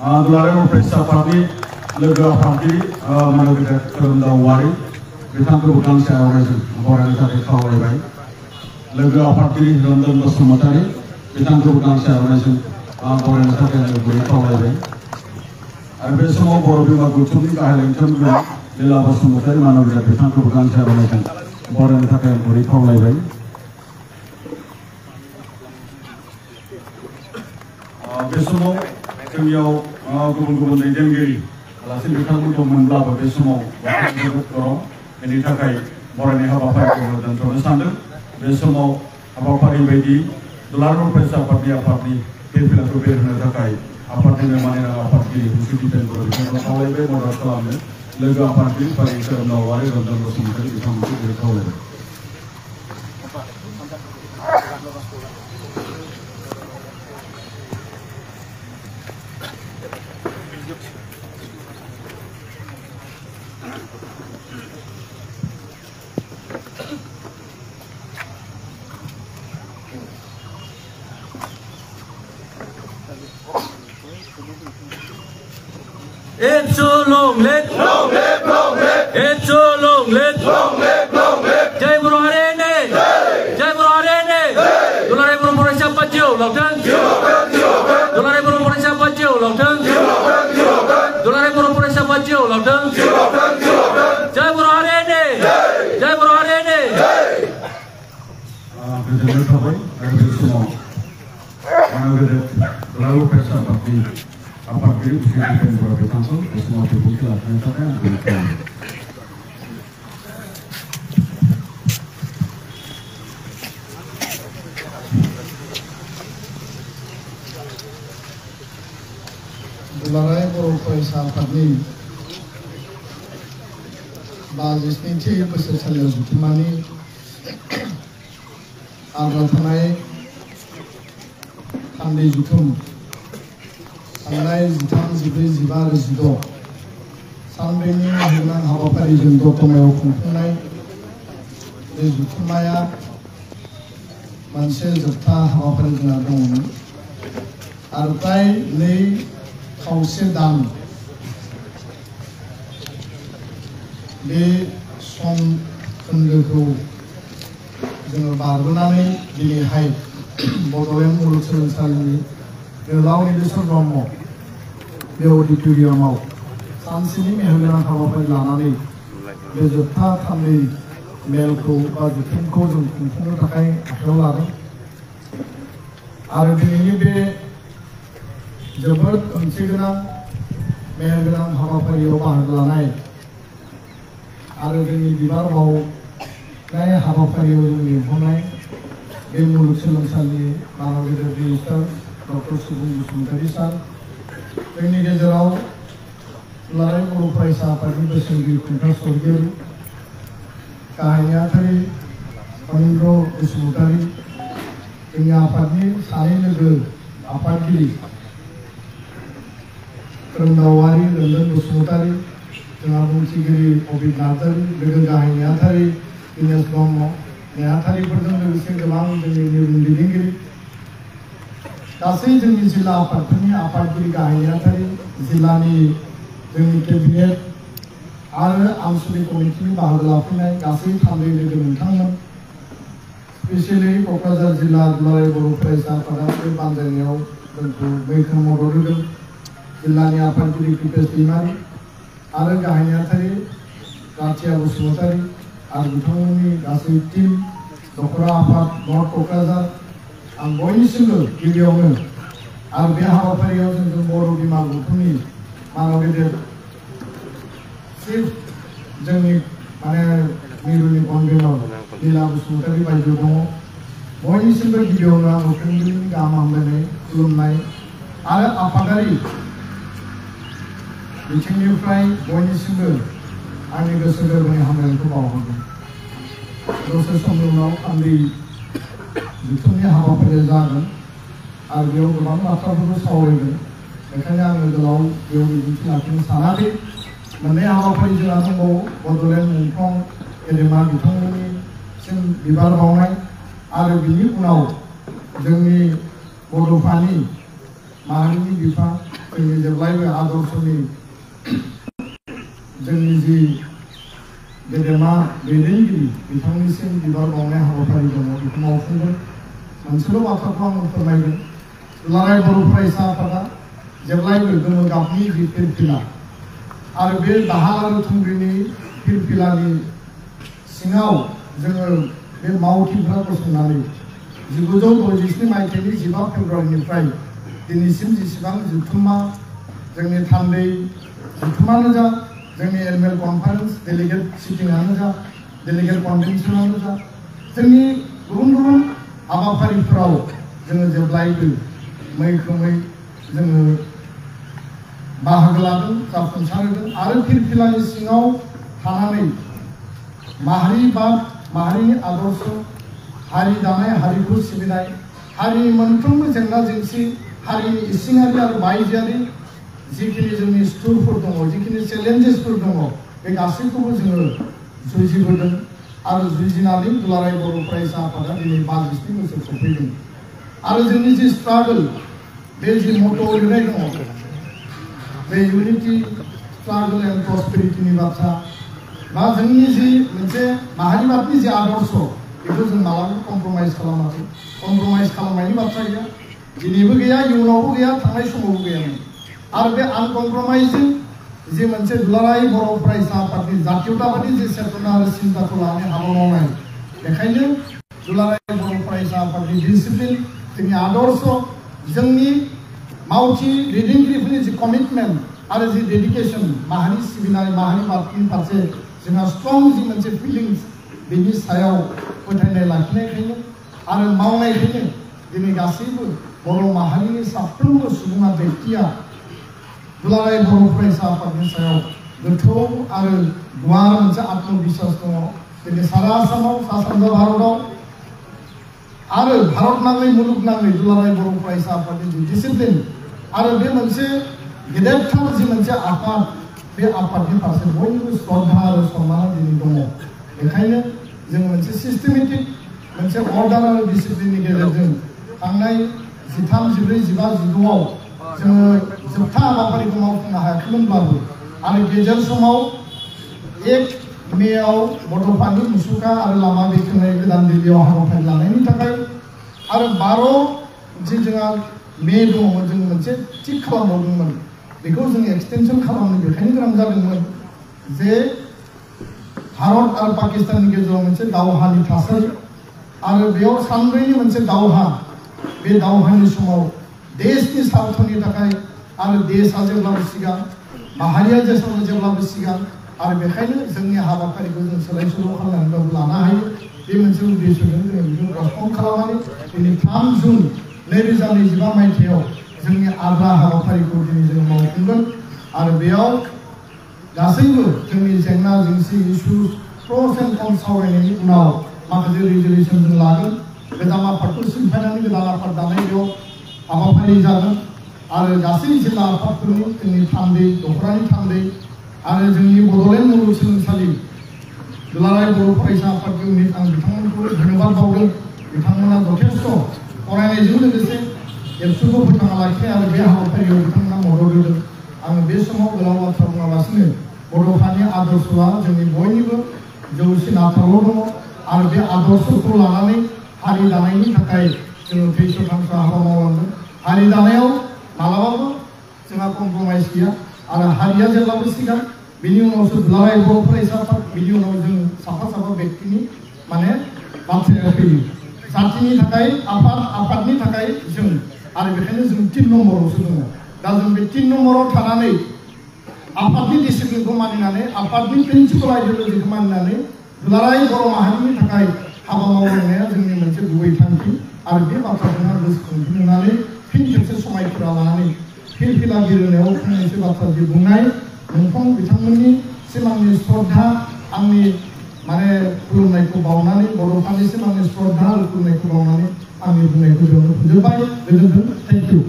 दुलाराय बर' फरायसा आफादनि लोगो आफादगिरि मानगेजेर खोरोमदाव औवारि बिथांखौबो गांसे आर'नाइजों बरायनो थाखाय खावलायबाय। लोगो आफादगिरि रन्जन बसुमतारी बिथांखौबो गांसे आर'नाइजों बरायनो थाखाय आङो गुरै खावलायबाय। आरो बे समाव बर' बिमा गौथुमनि गाहाय लेंथारगिरि लीला बसुमतारी मानगेजेर बिथांखौबो गांसे आर'नाइजों बरायनो थाखाय आं गुरै खावलायबाय। बे समाव जोंनियाव गुबुन गुबुन दैदेनगिरि आलासि बिथांमोन दंमोनब्लाबो बे समाव बेनि थाखाय बरायनाय हाबाफारिखौ दोनथ'नो सानदों। बे समाव हाबाफारि बायदि दुलाराय बर' फरायसा आफादनि फिरफिलाखौ बेरहोनो थाखाय आफादनिनो मानगोनां आफादगिरि हुसि दिपेन बर' बिथांखौ खावलायबाय मदद खालामनो। लोगो आफादगिरि फारि खोरोमदाव औवारि रन्जन बसुमतारी बिथांमोनखौ गुरै खावलायबाय। It's so long, let long live, long live. It's so long, let long live, long live. Jai Guru Harene, Jai Guru Harene. Dularai Guru Puraisya Pajiu, Lauteng. Dularai Guru Puraisya Pajiu, Lauteng. Dularai Guru Puraisya Pajiu, Lauteng. Jai Guru Harene, Jai Guru Harene. Goजोननाय थाबाय आरो बे समाव मानगेजेर दुलाराय बर' फरायसा आफादगिरि हुसि दिपेन बर' बिथांखौ बे समाव बिबुंथि लाखिनो थाखाय आं गुरै खावलायबाय। दुलाराय बर' फरायसा आफादनि 52थि बोसोरसालियाव जथुम्मानि आद्रा थानाय थान्दै जथुम थांनाय 13, 14, 15 आरो 16 सानब्रैनि मेहेरगोनां हाबाफारिजों दतमायाव खुंफुंनाय बे जथुम्माया मोनसे जोबथा हाबाफारि जोंहा दङमोन आरो फ्राय 2.5 दान बे सम खोन्दोखौ जोङो बारबोनानै दिनैहाय बड'लेण्ड मुलुगसोलोंसालिनि गोलाव नीलेश्वर ब्रह्म बे अडिट'रियामाव सानसेनि मेहेरगोनां हाबाफारि लानानै बे जोबथा थान्दै मेलखौ बा जथुमखौ जों खुंफुंनो थाखाय आखायाव लादों आरो दिनैनि बे जोबोद ओंथिगोनां मेहेरगोनां हाबाफारियाव बाहागो लानाय आरो जोंनि बिबार बावनाय हाबाफारियाव जों लिंहरनाय बे मुलुगसोलोंसालिनि मानगेजेर रेजिस्ट्रार डक्टर सुबुं बसुमतारी सार जोंनि गेजेराव दुलाराय बर' फरायसा आफादनि बोसोनगिरि खुंथा सर्गियारि गाहाय नेहाथारि फणीन्द्र बसुमतारी जोंनि आफादनि सानै लोगो आफादगिरि खोरोमदाव औवारि रन्जन बसुमतारी जोंहा बुंथिगिरि अबिद नार्जारि लोगो गाहाय नेहाथारि दिनेश ब्रह्म नेहाथारिफोरजों लोगोसे गोबां जोंनि दैदेनगिरि गासै जोंनि जिल्ला आफादफोरनि आफादगिरि गाहाय नेहाथारि जिल्लानि जोंनि केबिनेट आरो आनसलिक कमिटिनि बाहागो लाफैनाय गासै थान्दै लोगो नोंथांमोन स्पेसियेलि क'क्राझार जिल्ला दुलाराय बर' फरायसा आफादा बे बानजायनायाव जोंखौ मैखोम मदद होदों जिल्लानि आफादगिरि पिपेश दैमारि आरो गाहाय नेहाथारि राथिया बसुमतारी आरो बिथांमोननि गासै टीम दखरा आफाद नर्थ क'क्राझार आं बयनिसिमबो गिबियावनो आरो बे हाबाफारियाव जों बर' बिमा गौथुमनि मानगेजेर चिफ जोंनि माने मिरुनि कनभेनर लीला बसुमतारी बायदि दङ बयनिसिमबो गिबियावनो आं फुंबिलिनि गाहाम हामलायनाय खुलुमनाय आरो आफादारि बिथिंनिफ्राय बयनिसिमबो आंनि गोसो गोरबोनि हामलायनायखौ बावहरदों दसे समनि उनाव थान्दै जथुमनि हाबाफारिया जागोन आरो बेयाव गोबां बाथ्राफोरखौ सावरायगोन बेखायनो आङो गोलाव बेयाव बिबुंथि लाखिनो सानाखै मोननै हाबाफारि जोंहा दंबावो बड'लेण्ड मुंख्लं गेदेमा बिथांमोननिसिम बिबार बावनाय आरो बिनि उनाव जोंनि बड'फानि माहारिनि बिफा जोंनि जेब्लायबो आदर्शनि जोंनि जि गेदेमा दैदेनगिरि बिथांनिसिम बिबार बावनाय हाबाफारि दङ बेखौ मावफुंगोन। मोनसेल' बाथ्राखौ आं फोरमायगोन, दुलाराय बर' फरायसा आफादा जेब्लायबो गोमो गाबनि जि फिरफिला आरो बे दाहाल आरो थुंग्रिनि फिरफिलानि सिङाव जोङो बे मावथिफ्रा गसंनानै 1967 मायथाइनि 15 फेब्रुवारिनिफ्राय दिनैसिम जेसेबां जथुम्मा जोंनि थान्दै जथुम्मानो जा, जोंनि एनुवेल कन्फारेन्स, डेलिगेट सिटिंआनो जा, डेलिगेट कन्भेन्सनानो जा, जोंनि गुबुन गुबुन हाबाफारिफोराव जोङो जेब्लायबो मैखोमै जोङो बाहागो लादों, जाफुंसारदों आरो फिरफिलानि सिङाव थानानै माहारिबाद, माहारिनि आदर्श, हारि दानाय, हारिखौ सिबिनाय, हारिनि मोनफ्रोमबो जेंना जेंसि, हारिनि इसिङारि आरो बायजोआरि जिखिनि जोंनि सुथुरफोर दङ, जिखिनि चेलेन्जेसफोर दङ, बे गासैखौबो जोङो जुजिबोदों आरो जुजिनानै दुलाराय बर' फरायसा आफादा दिनै 42 बोसोर सफैदों। आरो जोंनि जि स्ट्रागल, बे जि मट' लिरनाय दङ, बे इउनिटि, स्ट्रागल एन्ड प्रस्पेरिटिनि बाथ्रा बा जोंनि जि मोनसे माहारिबादनि जि आदर्श, बेखौ जों मालाबा कमप्रमाइज खालामाखै। कमप्रमाइज खालामनायनि बाथ्रा गैया, दिनैबो गैया, इयुनावबो गैया, थांनाय समावबो गैयामोन। आरो बे आनकमप्रमाइजिं जि मोनसे दुलाराय बर' फरायसा आफादनि जातीयताबादि जि चेतना आरो सिन्ताखौ लानानै हाबा मावनाय, बेखायनो दुलाराय बर' फरायसा आफादनि डिसिप्लिन, जोंनि आदर्श, जोंनि मावथि दैदेनगिरिफोरनि जि कमिटमेन्ट आरो जि डेडिकेसन, माहारि सिबिनाय, माहारि बादनि फारसे जोंहा स्ट्रं जि मोनसे फिलिंस, बेनि सायाव फोथायनाय लाखिनायखायनो आरो मावनायखायनो दिनै गासैबो बर' माहारिनि साफ्रोमबो सुबुङा, बेक्तिया दुलाराय बर' फरायसा आफादनि सायाव गोथौ आरो गुवार मोनसे आत्मबिश्वास दङ। दिनै सारा आसामाव, सा सानजा भारताव आरो भारत नाङै, मुलुगनाङै दुलाराय बर' फरायसा आफादनि जि डिसिप्लिन आरो बे मोनसे गेदेरथार जि मोनसे आफाद, बे आफादनि फारसे बयनिबो श्रद्धा आरो सन्माना दिनै दङ। बेखायनो जों मोनसे सिस्टेमेटिक मोनसे अर्डार आरो डिसिप्लिननि गेजेरजों थांनाय 13, 14, 15, 16आव जोङो जोबथा हाबाफारिखौ मावफुंनो हायाखैमोनब्लाबो आरो गेजेर समाव 1 मेआव बड'फानि मुसुखा आरो लामा बेखेवनाय गोदान दिल्लीयाव हाबाफारि लानायनि थाखाय आरो 12 जि जोंहा मे दङमोन, जों मोनसे थिक खालामबावदोंमोन, बेखौ जों एक्सटेनसन खालामनो बेखायनो गोनां जादोंमोन जे भारत आरो पाकिस्ताननि गेजेराव मोनसे दावहानि थासारि आरो बेयाव सानब्रैनि मोनसे दावहा, बे दावहानि समाव देशनि स्वार्थनि थाखाय आरो देशा जेब्लाबो सिगां, माहारिया जेब्लाबो सिगां आरो बेखायनो जोंनि हाबाफारिखौ जों सोलाय सोल' खालामनानैबाबो लानो हायो। बे मोनसे उद्देश्यजों जों बेखौ पस्टपन खालामनानै दिनै 3 जुन 2025 मायथाइयाव जोंनि आद्रा हाबाफारिखौ दिनै जों मावफुंगोन आरो बेयाव गासैबो जोंनि जेंना जेंसि इस्युज प्रस एन्ड कन्स सावरायनायनि उनाव माखासे रिजलिउसन जों लागोन। गोजाम आफादखौ सिमफायनानै गोदान आफाद दानाय बेयाव हाबाफारि जागोन आरो गासै जिल्ला आफादफोरनि जोंनि थान्दै, दख'रानि थान्दै आरो जोंनि बड'लेण्ड मुलुगसोलोंसालि दुलाराय बर' फरायसा आफादनि इउनिट, आं बिथांमोनखौ धन्यबाद बावदों। बिथांमोना जथेस्थ' फरायनायजों लोगोसे एबसुखौ फोथांना लाखिनाय आरो बे हाबाफारियाव बिथांमोना मदद होदों। आं बे समाव गोलाव बाथ्रा बुङालासिनो बड'फानि आदर्शआ जोंनि बयनिबो जौसिन आथालाव दङ आरो बे आदर्शखौ लानानै हारि दानायनि थाखाय जोङो थैस' थांस' हाबा मावलांगोन। हारि दानायाव मालाबाबो जोंहा कमप्रमाइज गैया आरो हारिया जेब्लाबो सिगां, बिनि उनावसो दुलाराय बर' फरायसा आफाद, बिनि उनाव जों साफा साफा बेक्तिनि माने बाथ्राया फैयो। जातिनि थाखाय आफाद, आफादनि थाखाय जों आरो बेखायनो जों 3 नम्बरावसो दङ। दा जों बे 3 नम्बराव थानानै आफादनि डिसिप्लिनखौ मानिनानै, आफादनि प्रिन्सिपाल आइडिय'लजिखौ मानिनानै दुलाराय बर' माहारिनि थाखाय हाबा मावलांनाया जोंनि मोनसे गुबै थांखि आरो बे बाथ्राखौनो गोसोखांफिननानै फिन खेबसे समायफोरा लानानै फिरफिला बिरहोनायाव फंनैसो बाथ्रा जि बुंनाय, नोंथां बिथांमोननि सिमांनि श्रद्धा, आंनि माने खुलुमनायखौ बावनानै, बड'फानिसिम आंनि श्रद्धा आरो खुलुमनायखौ बावनानै आंनि बुंनायखौ बेयावनो फोजोबबाय। गोजोन्थों। Thank you.